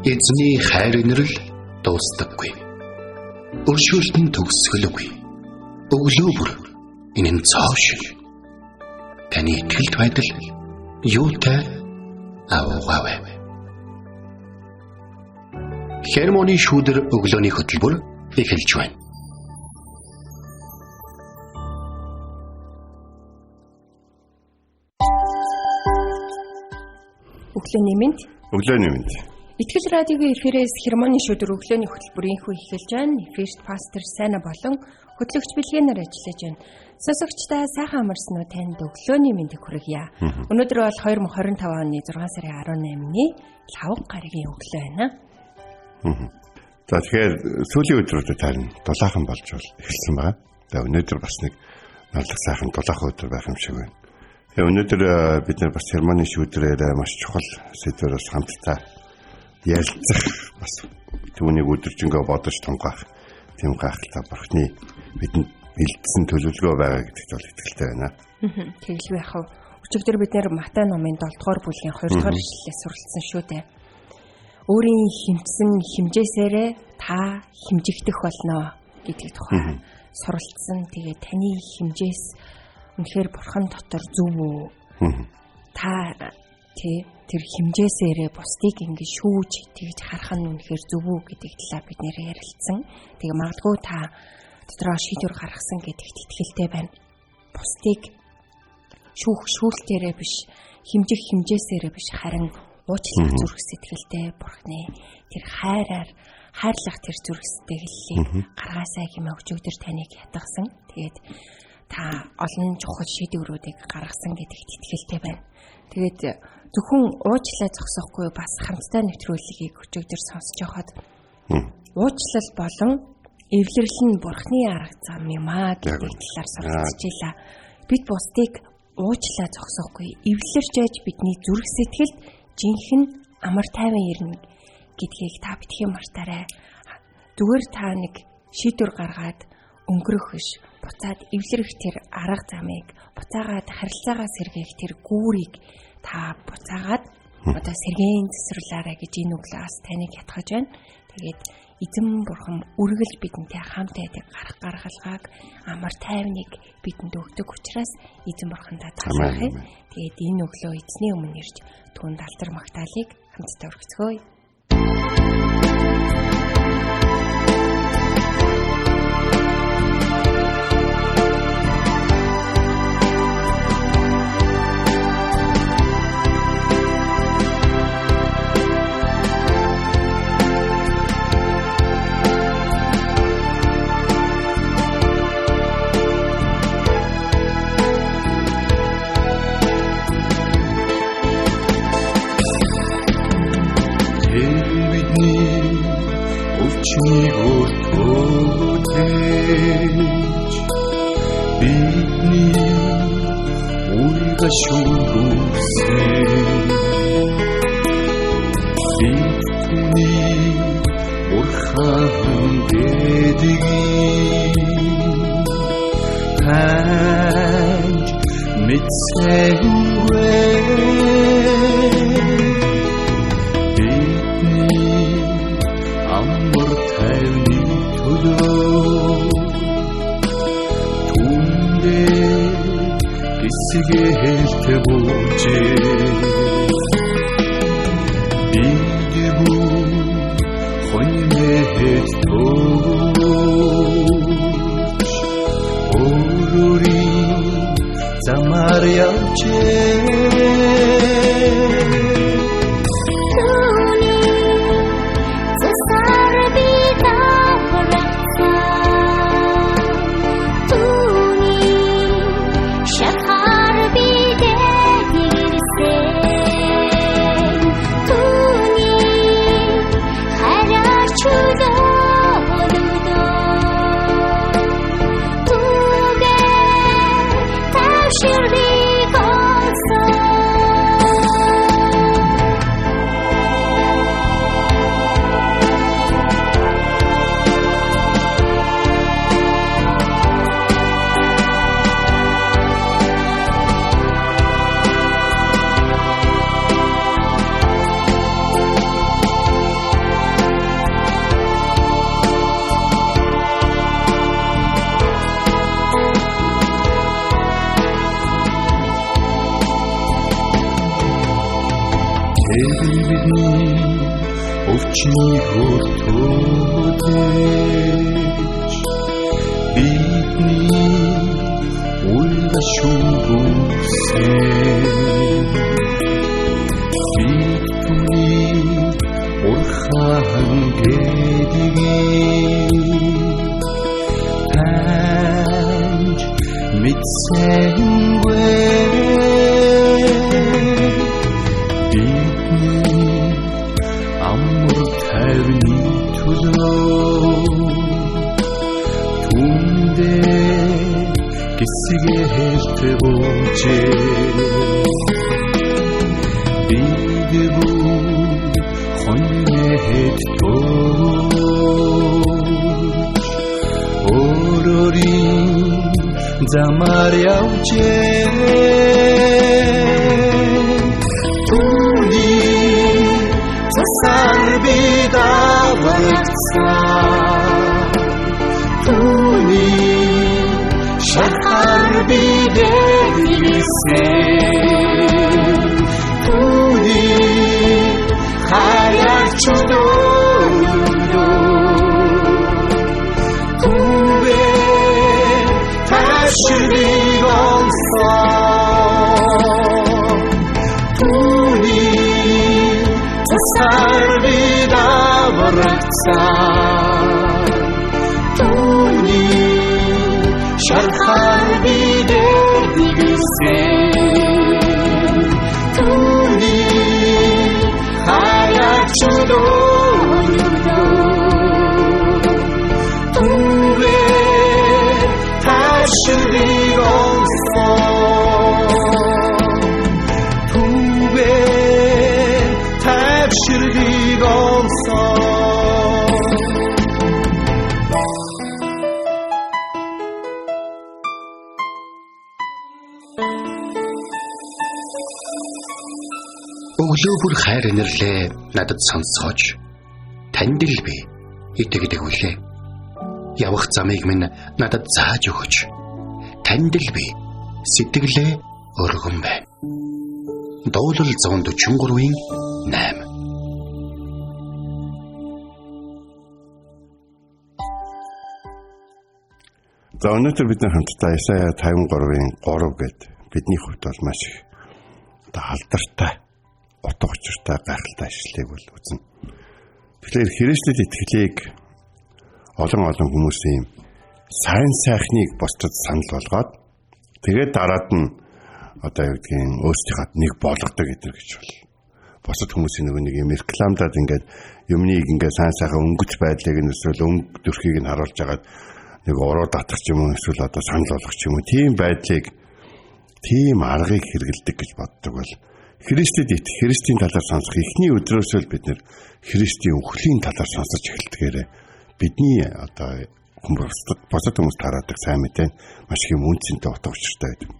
Эзний хайр инрэл дуустдаггүй. Өршөөлт нь төгсгөлгүй. Өглөө бүр энэ нь цоо шиг. Таны итгэлт байдал юутай аваагаа вэ? Хермоны шүүдэр өглөөний хөтөлбөр эхэлж байна. Өглөөний мэнд. Өглөөний мэнд. Итгэл радиогийн эфирээс Хермоны шүүдэр өглөөний хөтөлбөрийн хүү эхэлж байна. Эфирт пастор Сайна болон хөтлөгч Билгэнээр ажиллаж байна. Сонсогчдаа сайхан амарсан уу, танд өглөөний мэндийг хүргье. Өнөөдөр бол 2025 оны 6 сарын 18-ны лавг гарагийн өглөө байна. За тэгэхээр сүүлийн өдрүүдэд харин дулаахан болж эхэлсэн байгаа. За өнөөдөр бас нэг наллах сайхан дулаахан өдөр байх юм шиг байна. Тэгээ өнөөдөр бид нар бас Хермоны шүүдрээр маш чухал сэдвээр бас хамтдаа ярилцах, бас түүнийг өдөржингөө бодож тунгаах тийм гайхалтай бурхны бидэнд бэлдсэн төлөвлөгөө байгаа гэдэгт бол итгэлтэй байна. Тэгэлгүй яхав. Өчигдөр бид нэр Матай номын 7 дугаар бүлгийн 2 дугаар ишлэлээс суралцсан шүү дээ. Өөрийн хэмжсэн хэмжээсээрээ та хэмжигдэх болно гэдэг тухай суралцсан. Тэгээ таны хэмжээс үнэхээр бурхан дотор зөв үү? Та тэр хэмжээсээрээ бусдыг ингэ шүүж тэгж харах нь үнэхээр зөв үү гэдэг талаар бид нэр ярилцсан. Тэгээ магадгүй та дотроо шийдвэр гаргасан гэдэгт итгэлтэй байна. Бусдыг шүүх шүүлтээрээ биш, хэмжих хэмжээсээрээ биш, харин уучлах зүрх сэтгэлтэй бурхны тэр хайраар хайрлах тэр зүрх сэтгэлийг гаргаасай хэмээн өчигдөр таныг ятгсан. Тэгээд та олон чухал шийдвэрүүдийг гаргасан гэдэгт итгэлтэй байна. Тэгээд зөвхөн уучлаа зогсоохгүй бас хамтдаа нэвтрүүлгийг өчигдөр сонсож байхад уучлал болон эвлэрэл нь бурхны арга зам юм аа гэдэг талаар суралцж илаа. Бид бусдыг уучлаа зогсоохгүй эвлэрч аж бидний зүрх сэтгэлд жинхэнэ амар тайван ирнэ гэдгийг та битгий мартаарай. Зүгээр та нэг шийдвэр гаргаад өнгөрөх биш, буцаад эвлэрэх тэр арга замыг, буцаагаад харилцаагаа сэргээх тэр гүүрийг та буцаагаад одоо сэргээн цэцэрлээрэй гэж энэ өглөөс таныг ятгах байна. Тэгээд эзэн бурхан үргэлж бидэнтэй хамт байдаг, гарах гаргалгааг, амар тайвныг бидэнд өгдөг учраас эзэн бурхандаа талархъя. Тэгээд энэ өглөө эзний өмнө ирж түүнд алдар магтаалыг хамтдаа өргөцгөөе. Surely God's Тэр бидний өвчнийг өртөөж бидний уйга шүгүсээ бид түүний урхан гэдгийг таньж мэдсэнгүй. Бидний амар тайвны төлөө түндээ гисгэлт бууж бид бүгд хоньнэт төөж өөрийн замаар явжээ. Түүний цусаар бид аврагдсан, түүний шархаар бид эргэсэн, түүний хайраар чөлөөлдөө түвэ тайвшрыг олсон. Түүний цусаар бид аврагдсан, түүний шархаар бид эргэсэн, түүний хайраар чөлөөлдөө түвэ тайвшрыг олсон, түвэ тайвшрыг олсон. Өглөө бүр хайр инэрлээ надад сонсгооч. Танд л би итгэдэг үлээ. Явах замыг минь надад зааж өгөөч. Танд л би сэтгэлээ өргөн байна. Дуулал 143-ийн 8. За өнөөдөр бид нар хамтдаа Исая 53-ийн 3 гээд бидний хувьд бол маш их одоо алдартай, утга учиртай, гайхалтай ишлэлийг бол үзнэ. Тэгэхээр Христэд итгэлийг олон хүмүүсийн сайн сайхныг бусдад санал болгоод тэгээд дараад нь одоо юу гэдгийг өөрсдийнхөө нэг болгодог гэдэг гэж бол бусад хүмүүсийн нөгөө нэг юм рекламдаад ингээд юмныг ингээд сайн сайхан өнгөц байдлыг нь эсвэл өнгө төрхийг нь харуулж хагаад нэг уруу татах ч юм уу эсвэл одоо санал болгох ч юм уу тийм байдлыг тийм аргыг хэрэгэлдэг гэж боддог бол Христэд итгэх, Христийн талаар сонсох эхний өдрөөсөө л бид нэр Христийн үхлийн талаар сонсож эхэлдгээрээ бидний одоо бусад хүмүүс тараадаг сайн мэдээ маш их юм үнцэнтэй утга учиртай байдаг.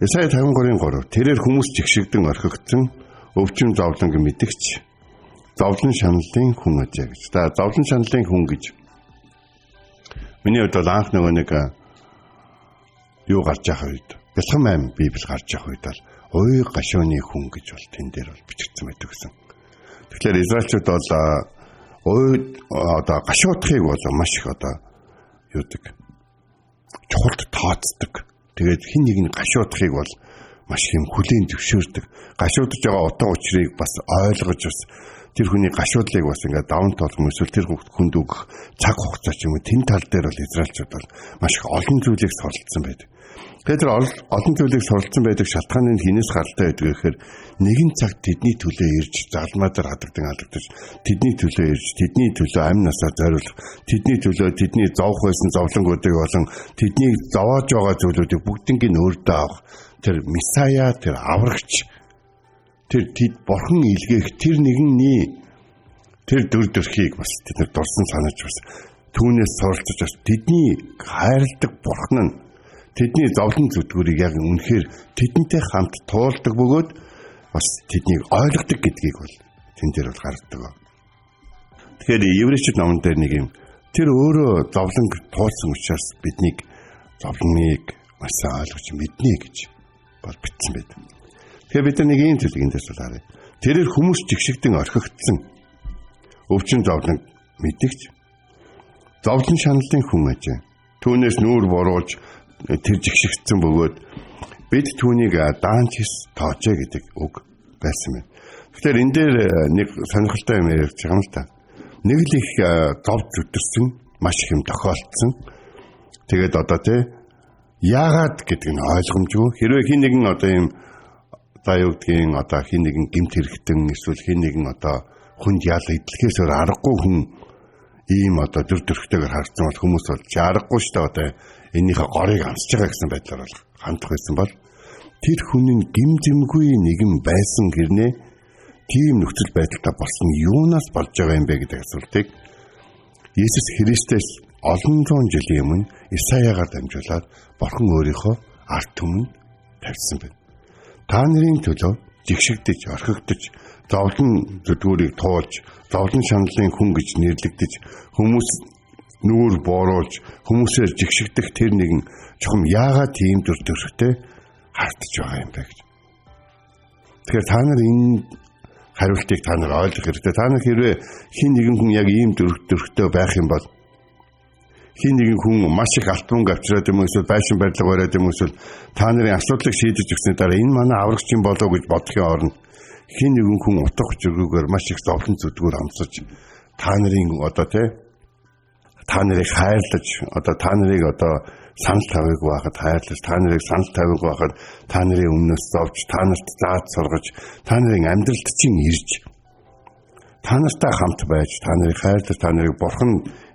Исая 53-ын 3 тэрээр хүмүүс жигшигдэн орхигдсон өвчин зовлонг мэдгч зовлон шаналлын хүн ажээ гэж. За зовлон шаналлын хүн гэж миний хувьд бол анх нөгөө нэг юу гарч явах үед Бэлхэм айм Библи гарч явах үед бол уй гашууны хүн гэж бол тэн дээр бол бичигдсэн байдаг гэсэн. Тэгэхээр Израильчууд бол уй одоо гашуудахыг бол маш их одоо юудаг чухалд тооцдог. Тэгээд хин нэг нь гашуудахыг бол маш их юм хүлээн зөвшөөрдөг. Гашуудж байгаа утга учирыг бас ойлгож бас тэр хүний гашуудлыг бас ингээд даван тоолох эсвэл тэр хүнд өгөх цаг хугацаа ч юм уу тэн тал дээр бол Израильчууд бол маш их олон зүйлийг суралцсан байдаг. Тэгэхээр тэр олон зүйлийг суралцсан байдаг шалтгаан нь хинээс гаралтай байдаг гэхээр нэгэн цаг тэдний төлөө ирж залмаа дээр хадагдан алагдаж тэдний төлөө ирж тэдний төлөө амь насаа зориулах тэдний төлөө тэдний зовх байсан зовлонгуудыг болон тэднийг зовоож байгаа зүйлүүдийг бүгднийг нь өөртөө авах тэр Месая тэр аврагч тэр тэд бурхан илгээх тэр нэгэнний тэр дүр төрхийг бас тэд нар дурсан санаж бас түүнээс суралцаж бас тэдний хайрладаг бурхан нь тэдний зовлон зүтгүүрийг яг үнэхээр тэдэнтэй хамт туулдаг бөгөөд бас тэднийг ойлгодог гэдгийг бол тэн дээр бол гаргадаг. Тэгэхээр еврейчүүд номон дээр нэг юм тэр өөрөө зовлон туулсан учраас биднийг зовлоныг маш сайн ойлгож мэднэ гэж бол бичсэн байдаг. Тэгэхээр бид нар нэг ийм зүйлийг эндээс бол харъя. Тэрээр хүмүүс жигшигдэн орхигдсон. Өвчин зовлон мэдгч зовлон шаналлын хүн ажээ. Түүнээс нүүр буруулж тэр жигшигдсэн бөгөөд бид түүнийг даанч хис тоожээ гэдэг үг байсан байна. Тэгэхээр энэ дээр нэг сонирхолтой юм ярьж байгаа юм л та. Нэг л их зов зүтэрсэн, маш их юм тохиолдсон. Тэгээд одоо те яагаад гэдэг нь ойлгомжгүй. Хэрвээ хин нэгэн одоо юм за юу гэдгийг одоо хин нэгэн гэмт хэрэгтэн эсвэл хин нэгэн одоо хүнд ял идэлхээс өөр аргагүй хүн ийм одоо дүр төрхтэйгээр харагдсан бол хүмүүс бол чи аргагүй шүү дээ одоо эннийхээ горыг амсаж байгаа гэсэн байдлаар бол хандах байсан бол тэр хүн нь гим зэмгүй нэгэн байсан хэрнээ тийм нөхцөл байдалтай болсон юунаас болж байгаа юм бэ гэдэг асуултыг Есүс Христээс олон зуун жилийн өмнө Исаягаар дамжуулаад Бурхан өөрийнхөө ард түмэнд тавьсан байна. Та нарын төлөө жигшигдэж, орхигдож, зовлон зүдгүүрийг туулж, зовлон шаналлын хүн гэж нэрлэгдэж, хүмүүс нүүр бууруулж, хүмүүсээр жигшигдэх тэр нэгэн чухам яагаад тийм дүр төрхтэй хардж байгаа юм бэ гэж. Тэгэхээр та нар энэ хариултыг та нар ойлгох хэрэгтэй. Та нар хэрвээ хин нэгэн хүн яг ийм дүр төрхтэй байх юм бол хин нэгэн хүн маш их алт мөнгө авчираад юм эсвэл байшин барилга бариад юм эсвэл та нарын асуудлыг шийдэж өгсөний дараа энэ манай аврагч юм болоо гэж бодохын оронд хин нэгэн хүн утга учиргүйгээр маш их зовлон зүдгүүр амсаж та нарын одоо тий та нарыг хайрлаж одоо та нарыг одоо санал тавиагүй байхад хайрлаж та нарыг санал тавиагүй байхад та нарын өмнөөс зовж та нарт зааж сургаж та нарын амьдралд чинь ирж та нартай хамт байж та нарыг хайрлаж та нарыг бурхан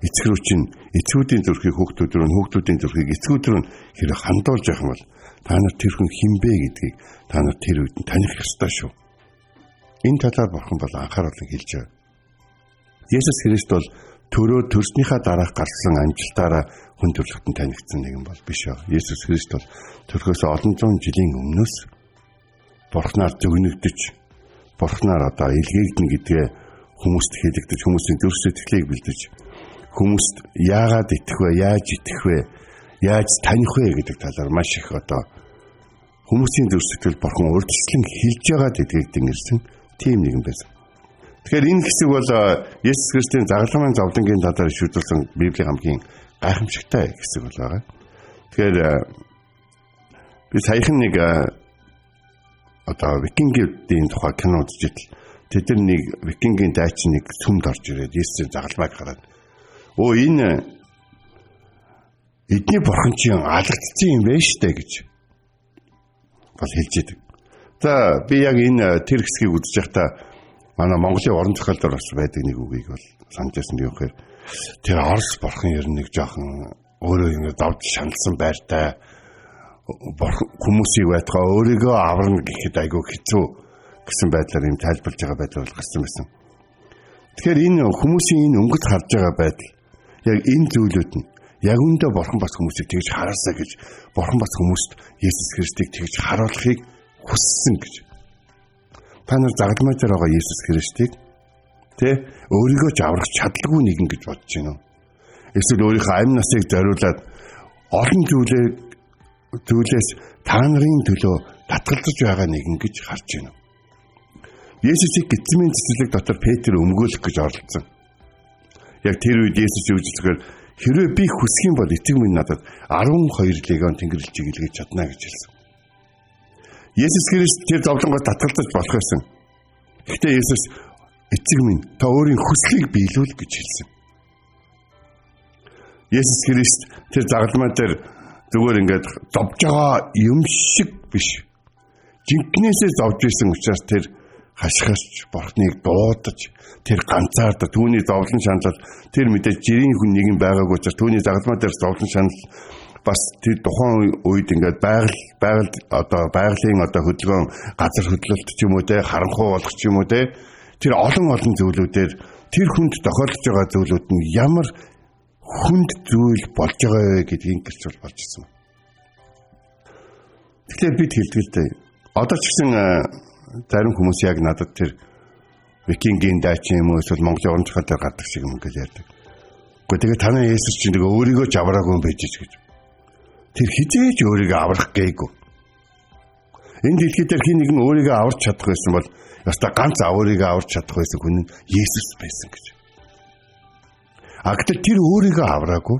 эцэг рүү чинь эцгүүдийн зүрхийг хүүхдүүд рүү хүүхдүүдийн зүрхийг эцгүүд рүү хэрэг хандуулж явах юм бол та нар тэр хүн хэн бэ гэдгийг та нар тэр үед нь таних ёстой шүү. Энэ талаар бурхан бол анхааруулан хэлж байгаа. Есүс Христ бол төрөө төрснийхаа дараах гарсан амжилтаараа хүн төрөлхтөн танигдсан нэгэн бол биш ээ. Есүс Христ бол төрхөөс олон зуун жилийн өмнөөс бурхнаар зөгнөгдөж бурхнаар одоо илгээгдэн гэдгээ хүмүүст хэлэгдэж хүмүүсийн зүрх сэтгэлийг бэлдэж хүмүүст яагаад итгэх вэ, яаж итгэх вэ, яаж таних вэ гэдэг талаар маш их одоо хүмүүсийн зүрх сэтгэл бурхан урьдчилан хэлж байгаа гэдгийг дөнгөрсөн тийм нэгэн байсан. Тэгэхээр энэ хэсэг бол Есүс Христийн загалмайн зовлонгийн талаар шүүдүүлсэн Библийн хамгийн гайхамшигтай хэсэг бол байгаа. Тэгэхээр би саяхан нэг одоо викингүүдийн тухай кино үзчихэл тэд нар нэг викингийн дайчин нэг сүмд орж ирээд Есүсийн загалмайг хараад өө энэ эдний бурхан чинь алагдсан юм байна штэ гэж бол хэлж идэг. За би яг энэ тэр хэсгийг үзэж байхдаа манай Монголын орон зохиол дээр бас байдаг нэг үгийг бол санаж байсан юм хэрэг тэр Орос бурхан ер нь нэг жоохон өөрөө юм давж шаналсан байртай хүмүүсийг байтгаа өөрийгөө аварна гэхэд айгүй хэцүү гэсэн байдлаар юм тайлбарлаж байгаа байдал бол гарсан байсан. Тэгэхээр энэ хүмүүсийн энэ өнгөт харж байгаа байдал яг энэ зүйлүүд нь яг үндэ бурхан бас хүмүүсийг тэгж хараасаа гэж бурхан бас хүмүүст Есүс Христийг тэгж харуулахыг хүссэн гэж. Та нар загалмай дээр байгаа Есүс Христийг тэ өөрийгөө ч аврах чадалгүй нэгэн гэж бодож байна уу? Эсвэл өөрийнхөө амь насыг зориулаад олон зүйлээс та нарын төлөө татгалзаж байгаа нэгэн гэж харж байна уу? Есүсийг Гитсмийн цэцэрлэг дотор Петр өмгөөлөх гэж оролдсон. Яг тэр үед Есүс юу гэж хэлэхээр хэрвээ би хүсэх юм бол эцэг минь надад 12 легион тэнгэр элчийг илгээж чадна гэж хэлсэн. Есүс Христ тэр зовлонгоос татгалзаж болох байсан. Гэхдээ Есүс эцэг минь та өөрийн хүслийг биелүүл гэж хэлсэн. Есүс Христ тэр загалмай дээр зүгээр ингээд зовж байгаа юм шиг биш. Жинкнээсээ зовж исэн учраас тэр хашгирч бурхныг дуудаж тэр ганцаард түүний зовлон шаналл тэр мэдээж жирийн хүн нэгэн байгаагүй учраас түүний загалмай дээр зовлон шаналл бас тэр тухайн үед ингээд байгаль одоо байгалийн одоо хөдөлгөөн газар хөдлөлт ч юм уу те харанхуй болох ч юм уу те тэр олон олон зүйлүүдээр тэр хүнд тохиолдож байгаа зүйлүүд нь ямар хүнд зүйл болж байгаа вэ гэдгийг гэрчил болж ирсэн. Тэгэхээр бид хэлдэг л дээ. Одоо ч гэсэн зарим хүмүүс яг надад тэр викингийн дайчин юм уу эсвэл Монголын орон зохиол дээр гардаг шиг юм гэж ярьдаг. Гэхдээ тэгээ танай Есүс чинь тэгээ өөрийгөө ч авраагүй юм байж гэж. Тэр хизээж өөрийгөө аврах гээгүй. Энэ дэлхий дээр хин нэгэн өөрийгөө аварч чадах байсан бол ёстой ганц өөрийгөө аварч чадах байсан хүн нь Есүс байсан гэж. А гэтэл тэр өөрийгөө авраагүй.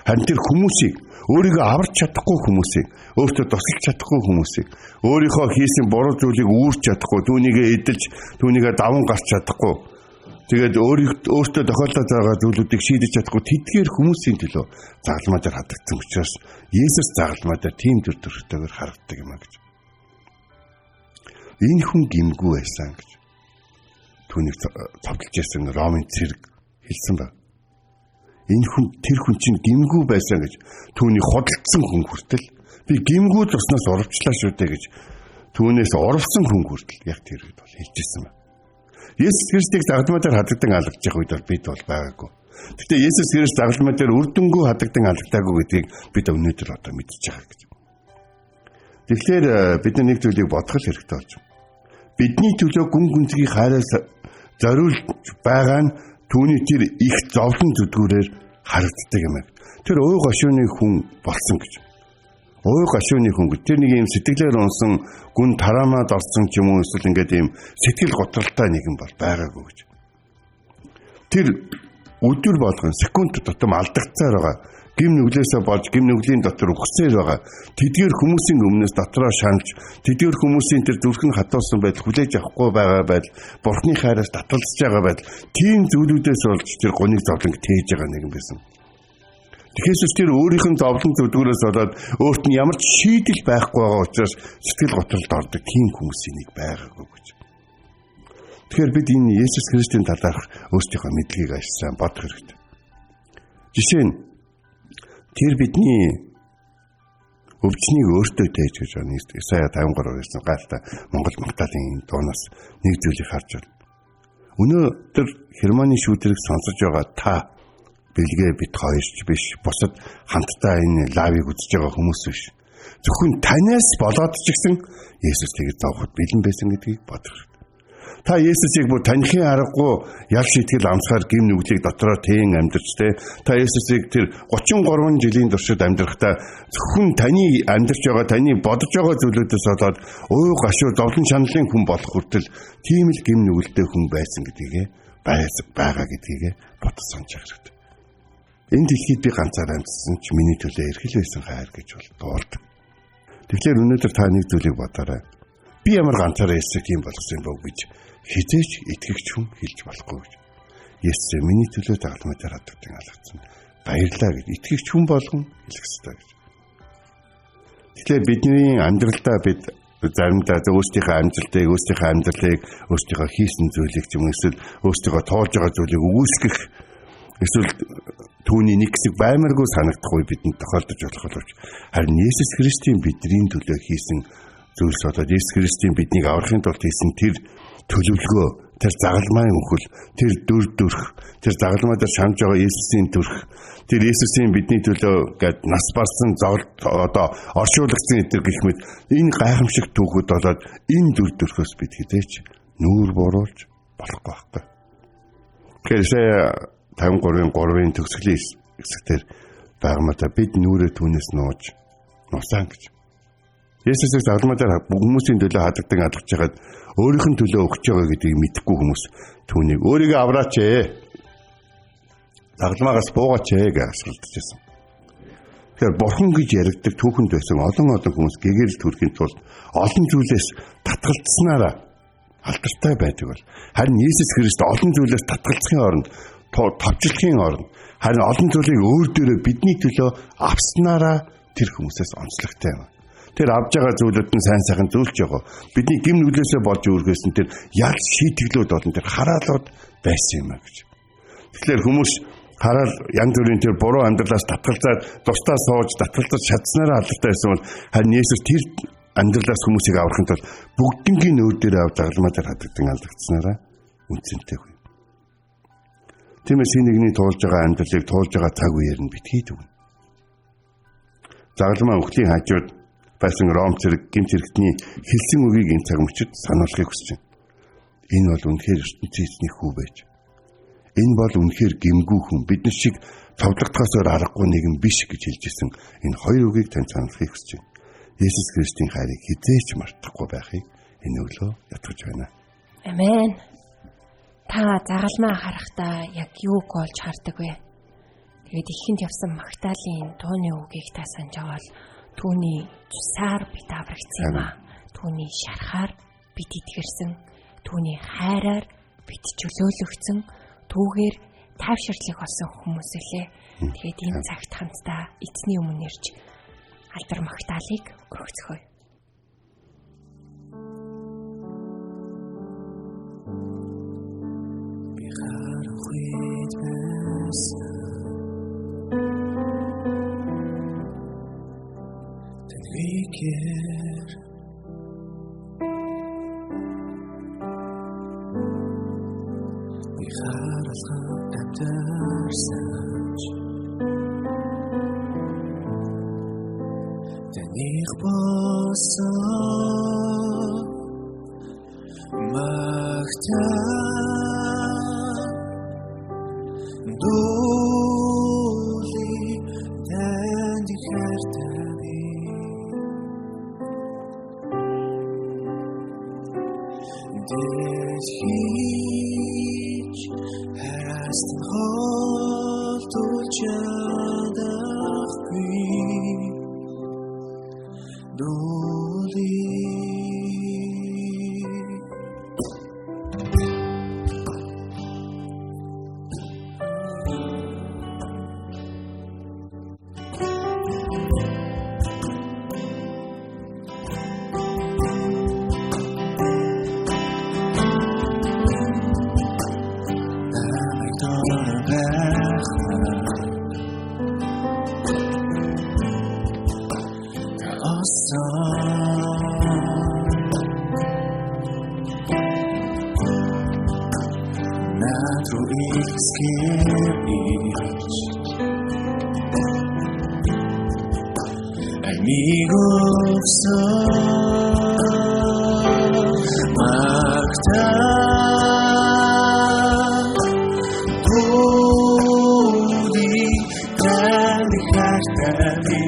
Харин тэр хүмүүсийг өөрийгөө аварч чадахгүй хүмүүсийг, өөртөө тусалж чадахгүй хүмүүсийг, өөрийнхөө хийсэн буруу зүйлийг үүрч чадахгүй, түүнийгээ эдэлж, түүнийгээ даван гарч чадахгүй, тэгээд өөртөө тохиолдож байгаа зүйлүүдийг шийдэж чадахгүй тэдгээр хүмүүсийн төлөө загалмай дээр хадагдсан учраас Есүс загалмай дээр тийм төр төрхтэйгээр харагддаг юм а гэж. Энэ хүн гимгүү байсан гэж түүнийг цовдлж ирсэн Ромын цэрэг хэлсэн байна. Энэ хүн тэр хүн чинь гимгүү байсан гэж түүнийг худалдсан хүн хүртэл би гимгүү туснаас урвчлаа шүү дээ гэж түүнээс урвсан хүн хүртэл яг тэр үед бол хэлжсэн байна. Есүс Христийг загалмай дээр хадагдан алгаж явах үед бол бид бол байгаагүй. Гэхдээ Есүс Христ загалмай дээр үр дүнгүй хадагдан алгадаагүй гэдгийг бид өнөөдөр одоо мэдж байгаа гэж. Тэгэхээр бид нэг зүйлийг бодох хэрэгтэй болж байна. Бидний төлөө гүн гүнзгий хайраас зориулж байгаа нь түүний тэр их зовлон зүдгүүрээр харагддаг юм аа. Тэр уй гашууны хүн болсон гэж. Уй гашууны хүн гэж. Тэр нэг юм сэтгэлээр унсан гүн тараамаад орсон ч юм уу эсвэл ингээд юм сэтгэл готролтой нэгэн бол байгаагүй гэж. Тэр өдөр болгон секунд тутам алдагцаар байгаа. Гим нүглээсээ болж гим нүглийн дотор үхсээр байгаа. Тэдгээр хүмүүсийн өмнөөс дотроо шаналж, тэдгээр хүмүүсийн тэр зүрхэн хатуусан байдал, хүлээж авахгүй байгаа байдал, Бурхны хайраас татгалзаж байгаа байдал, тийм зүйлүүдээс болж тэр гуниг зовлонг тээж байгаа нэгэн байсан. Тэгэхээр тэр өөрийнх нь зовлон зүдгүүрээс болоод өөрт нь ямар ч шийдэл байхгүй байгаа учраас сэтгэл готролд ордог тийм хүмүүсийн нэг байгаагүй гэж. Тэгэхээр бид энэ Есүс Христийн талаарх өөрсдийнхөө мэдлэгийг ажилласан бодох хэрэгтэй. Жишээ нь тэр бидний өвчнийг өөртөө тээж гэж байна. Исая 53 гэсэн гайлта Монгол Магдалины дуунаас нэг зүйлийг харж байна. Өнөөдөр Германы шүүтрийг сонсож байгаа та бэлгээ бит хоёрч биш, бусад хамтдаа энэ лавыг үзэж байгаа хүмүүс биш. Зөвхөн танаас болоод ч гэсэн Есүс тэгж зовход бэлэн байсан гэдгийг бодох хэрэгтэй. Та Есүсийг бүр таних аргагүй ял шийтгэл амсгаар гим нүглийг дотроо тээн амьдарч те. Та Есүсийг тэр 33 жилийн туршид амьдрахдаа зөвхөн таны амьдарч байгаа, таны бодож байгаа зүйлүүдээс болоод уй гашуу зовлон шаналлын хүн болох хүртэл тийм л гим нүгэлтэй хүн байсан гэдгийг байгаа гэдгийг бодож санаж хэрэгтэй. Энэ дэлхийд би ганцаар амьдсан ч миний төлөө эрхэл байсан хайр гэж бол дуулдаг. Тэгэхээр өнөөдөр та нэг зүйлийг бодоорой. Би ямар ганцаараа Есүсийг тийм болгосон юм бов гэж хизээч итгэгч хүн хэлж болохгүй гэж. Есүс миний төлөө загалмай дээр хадагдан алгацсан. Баярлалаа гэж итгэгч хүн болгон хэлэх ёстой гэж. Тэгэхээр бидний амьдралдаа бид заримдаа өөрсдийнхөө амжилтыг, өөрсдийнхөө амьдралыг, өөрсдийнхөө хийсэн зүйлийг ч юм эсвэл өөрсдийнхөө туулж байгаа зүйлийг өгүүлсгэх эсвэл түүний нэг хэсэг баймаргүй санагдах үе бидэнд тохиолдож болох боловч харин Есүс Христийн бидний төлөө хийсэн зүйлс болоод Есүс Христийн биднийг аврахын тулд хийсэн тэр төлөвлөгөө, тэр загалмайн үхэл, тэр дүр төрх, тэр загалмай дээр шамж байгаа Есүсийн төрх, тэр Есүсийн бидний төлөө гээд нас барсан зовлт одоо оршуулгдсан эдгээр гэх мэт энэ гайхамшиг түүхүүд болоод энэ дүр төрхөөс бид хэзээч нүүр буруулж болохгүй байхгүй. Тэгэхээр Исая 53-ын 3-ын төгсгөлийн хэсэгтэр байгамата бид нүрээ түүнээс нууж нусан гэж. Есүсийг загалмай дээр хүмүүсийн төлөө хадагдан алгаж хагаад өөрийнх нь төлөө өгч байгаа гэдгийг мэдэхгүй хүмүүс түүнийг өөрийгөө авраач ээ. Загалмаагаас буугаач ээ гэж асуултаж байсан. Тэгэхээр бурхан гэж яригддаг түүхэнд байсан олон олон хүмүүс гэгэрэл төрхийн тулд олон зүйлээс татгалцсанараа алдартай байдаг бол харин Есүс Христ олон зүйлээс татгалцахын оронд товчлохын оронд харин олон зүйлийг өөр дээрээ бидний төлөө авснараа тэр хүмүүсээс онцлогтой юм. Тэр авж байгаа зүйлүүд нь сайн сайхан зүйлч байгаа. Бидний гим нүглээсээ болж үүргэсэн тэр ял шийтгэлүүд болон тэр хараалууд байсан юм а гэж. Тэгэхээр хүмүүс хараал янз бүрийн тэр буруу амьдралаас татгалзаад тусдаа сууж татгалзаж чадсанараа алдартай байсан бол харин Есүс тэр амьдралаас хүмүүсийг аврахын тулд бүгднгийн өөр дээр авч загалмай дээр хадагдан алдагдсанараа үнцэнтэй хүн. Тиймээс хин нэгний туулж байгаа амьдралыг туулж байгаа цаг үеэр нь битгий дүгнэ. Загалмай өхлийн хажууд байсан Ром цэрэг гэмт хэрэгтний хэлсэн үгийг энэ цаг мөчид сануулахыг хүсэж байна. Энэ бол үнэхээр ертөнцийн эзний хүү байж. Энэ бол үнэхээр гэмгүй хүн бид нар шиг цовдлогдохоос өөр аргагүй нэгэн биш гэж хэлж исэн энэ хоёр үгийг тань сануулахыг хүсэж байна. Есүс Христийн хайрыг хэзээ ч мартахгүй байхыг энэ өглөө ятгах байна. Амен. Та загалмаа харахтаа яг юуг олж хардаг вэ? Тэгээд ихэнд явсан Магдалины тууны үгийг та санаж авал түүний цусаар бид аврагдсан юм аа. Түүний шархаар бид итгэрсэн, түүний хайраар бид чөлөөлөгдсөн, түүгээр тайвширлыг олсон хүмүүс үлээ. Тэгээд энэ цагт хамтдаа эзний өмнө ирж алдар магтаалыг өргөцгөөе. Би харахуйд байсан Тэнгэр Би харалхан амьдарсан Таних болсон магтаа Дуулий танд хайртай би Дэлхийч хараастан холдуулж чадахгүй Дуулий Намайг дорой байхад та олсон Над руу илгэсгээр ирж Амийг өгсөн магтаа Дуулий танд хайртай би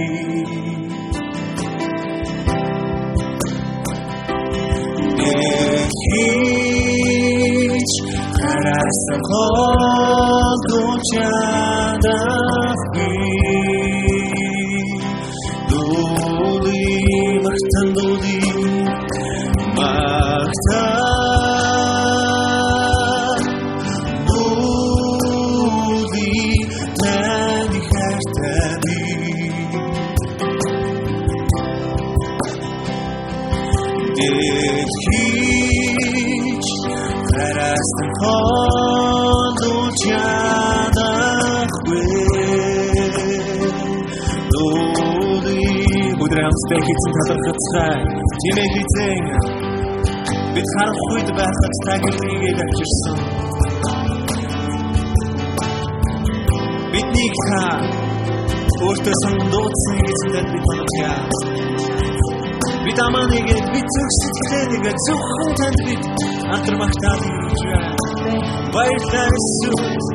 Дэлхийч хараасан холдуулж чадахгүй Дуулий магтан дуулий магтаа Дуулий таны хайртай би Дэлхийч хараасан холдуулж чадахгүй Дуулий Өдөр хамтдаа хийсэн талархацгаая. Тийм ээ эзэн. Бид харанхуйд байхад та гэрээгээд авчирсан. Биднийг та өөртөө сонгон дуудсан эзэн танд бид талархъя. Бид амаа нэгээд бид зүрх сэтгэлээ нэгээд зөвхөн танд бид алдар магтаалыг өргөж байна. Баярлалаа Иесус.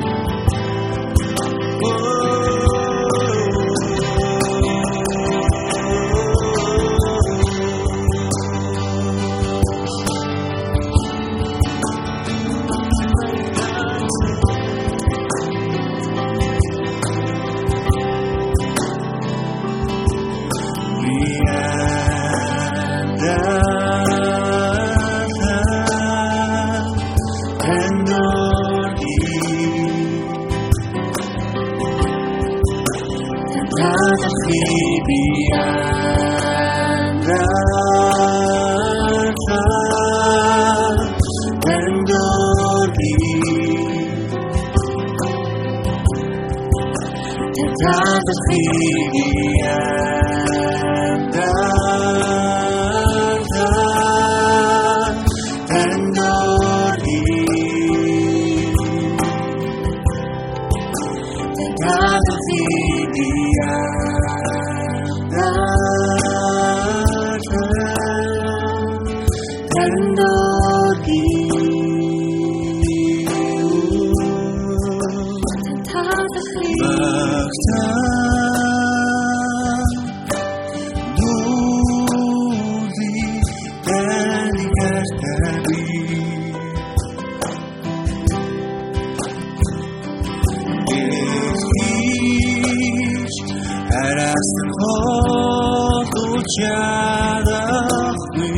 чадахгүй.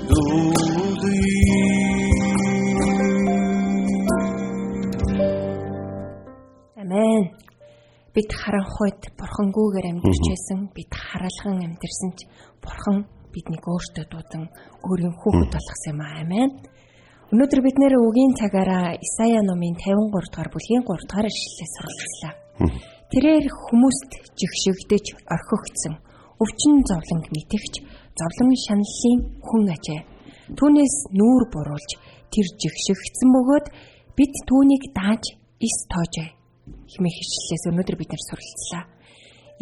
Дуулъя. Амен. Бид харанхуйд бурхангүйгээр амьдарч байсан. Бид хараалхан амьдарсан ч бурхан биднийг өөртөө дуудан өөрийн хүүхэд болгосон юм аа. Амен. Өнөөдөр бид нэр үгийн цагаараа Исая номын 53 дугаар бүлгийн 3 дугаар ишлэлээс суралцлаа. Тэрээр хүмүүст жигшигдэж орхигдсон, өвчин зовлонг мэдгч, зовлон шаналлын хүн ажээ. Түүнээс нүүр буруулж тэр жигшигдсэн бөгөөд бид түүнийг дааж ис тоожээ хэмээх ишлэлээс өнөөдөр бид нар суралцлаа.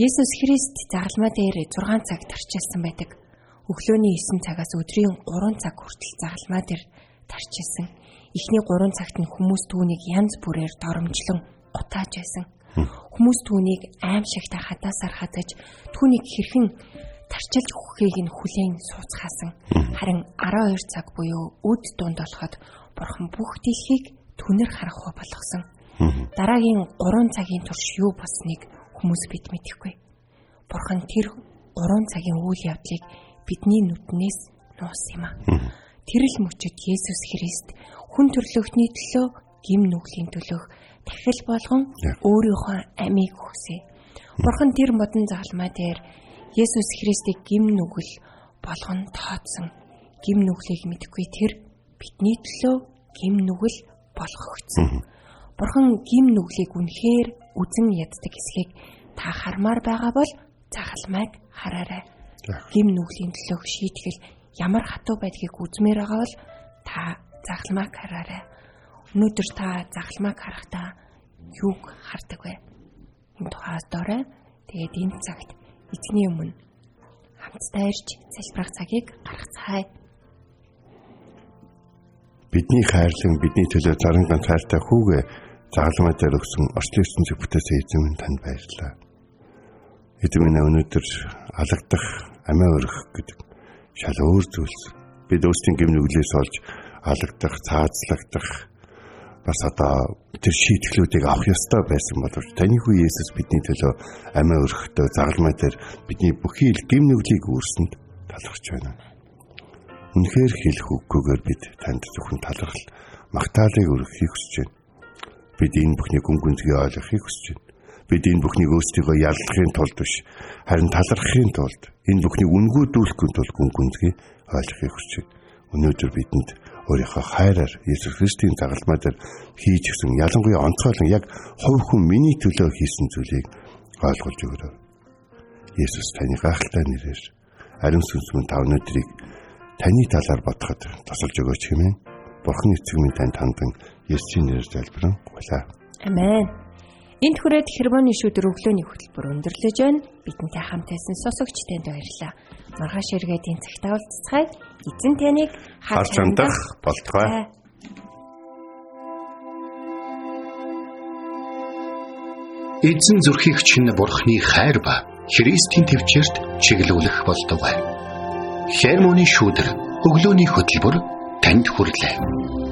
Есүс Христ загалмай дээр 6 цаг тарчилсан байдаг. Өглөөний 9 цагаас өдрийн 3 цаг хүртэл загалмай дээр тарчилсан. Эхний 3 цагт нь хүмүүс түүнийг янз бүрээр доромжлон гутааж байсан. Хүмүүс түүнийг аимшигтай хадаасаар хадаж түүнийг хэрхэн тарчилж өгөхийг нь хүлээн сууцгаасан. Харин 12 цаг буюу үд дунд болоход Бурхан бүх дэлхийг түнэр харанхуй болгосон. Дараагийн 3 цагийн турш юу болсныг хүмүүс бид мэдэхгүй. Бурхан тэр 3 цагийн үйл явдлыг бидний нүднээс нуусан юм а. Тэр л мөчөд Есүс Христ хүн төрлөختний төлөө гим нүглийн төлөөх дахил болгон өөрийнхөө амийг өгсөн. Бурхан тэр модон загалмай дээр Есүс Христийг гим нүгэл болгон тооцсон. Гим нүглийг мэдэхгүй тэр бидний төлөө гим нүгэл болгогдсон. Бурхан гим нүглийг үнэхээр үзен яддаг эсхийг та хармаар байгаа бол загалмайг хараарай. Гим нүглийн төлөөх шийтгэл ямар хатуу байдгийг үзмээр байгаа бол та загалмайг хараарай. Өнөөдөр та загалмайг харахтаа юуг хардаг вэ? Энэ тухайд дорой. Тэгээд энэ цагт эзний өмнө хамтдаа ирж залбирах цагийг гаргацгаая. Бидний хайрлан бидний төлөө зарын ганц хайртай хүүгээ загалмай дээр өгсөн орчлон ертөнцийг бүтээсэн эзэн минь танд баярлалаа. Эзэн минь өнөөдөр алагдах, амиа өргөх гэдэг шал өөр зүйлс. Бид өөрсдийн гэм нүглээс олж алагдах, цаазлагдах бас одоо тэр шийтгэлүүдийг авах ёстой байсан боловч таны хүү Есүс бидний төлөө амиа өргөхдөө загалмай дээр бидний бүхий л гэм нүглийг үүрсэнд талархаж байна. Үнэхээр хэлэх үггүйгээр бид танд зөвхөн талархал, магтаалыг өргөхийг хүсэж байна. Бид энэ бүхний гүн гүнзгий ойлгохыг хүсэж байна. Бид энэ бүхнийг өөрсдийгөө яллахын тулд биш, харин талархахын тулд энэ бүхнийг үнгүйдүүлэхийн тулд гүн гүнзгий ойлгохыг хүсэж байна. Өнөөдөр бидэнд өөрийнхөө хайраар Есүс Христийн загалмай дээр хийж гисэн ялангуяа онцгойлон яг хувь хүн миний төлөө хийсэн зүйлийг ойлгуулж өгөөрэй. Есүс таны гайхалтай нэрээр ариун сүнс минь та өнөөдрийг таны талаар бодоход тусалж өгөөч хэмээн Бурхан эцэг минь танд хандан Есүсийн нэрээр залбирэн гуйлаа. Амен. Энд хүрээд хермоны шүдэр өглөөний хөтөлбөр өндөрлөж байна. Бидэнтэй хамт байсан сонсогч танд баярлалаа. Маргааш эргээд энэ цагтаа уулзцгаая. Эзэн таныг харж хандах болтугай. Эзэн зүрхийг чинь бурхны хайр ба Христийн төвчөрт чиглүүлэх болтугай. Хермоны шүүдэр өглөөний хөтөлбөр танд хүрэлээ.